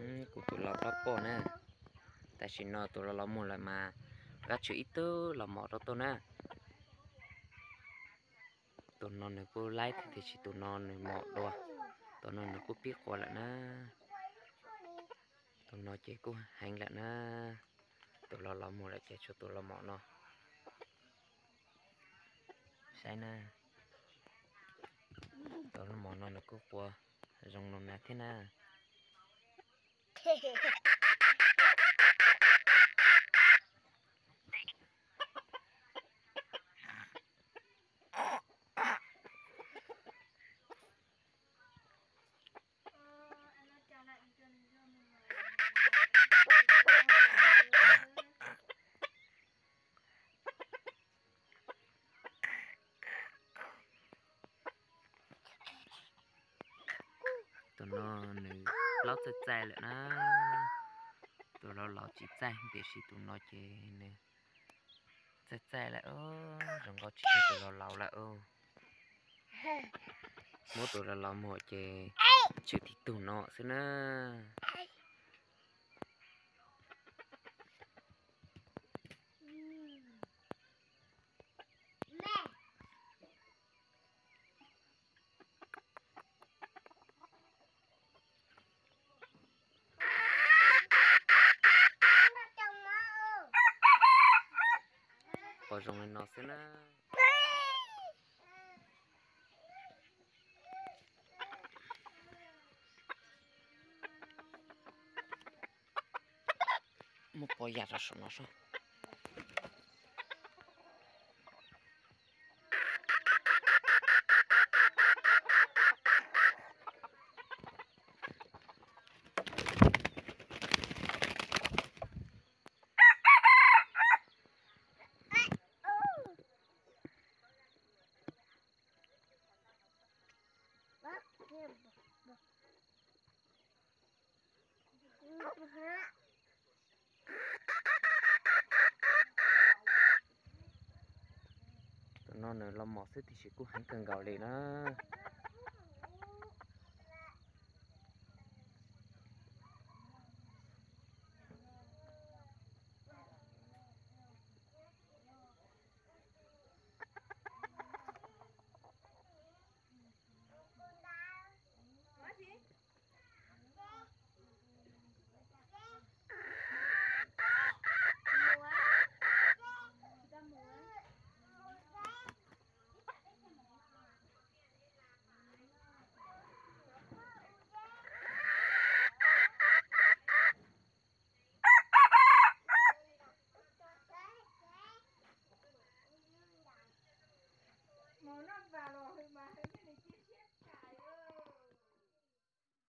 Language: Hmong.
Kuv tus los plaub poj na. Tam sim no tus los los muag lawm mas, koj tshwm ib tug los mos rau tuaj na. Tus no nws kuj laib thiab tiam sis tus no nws mos dua. Tus no nws kuj pib qua lawm na. Tus no ces kuj heev lawm na. Tus los los muag lawm ces tshuav tus los mos no. Saib na, tus los mos no nws kuj qua zoo no na thiab na. Tus no nws plaub txaij txaij lawm na. Tus laus laus tsis txaij tiam sis tus no ces nws txaij txaij lawm, zoo nkauj tsis yog tus laus laus lawm. Muab tus laus laus muag ces tshwm tib tug no xwb na. Pom zoo li no xwb na. Muab pov yam rau saum no soj. Tus no nws los mos xwb tiam sis kuj heev kawg nkaus li na.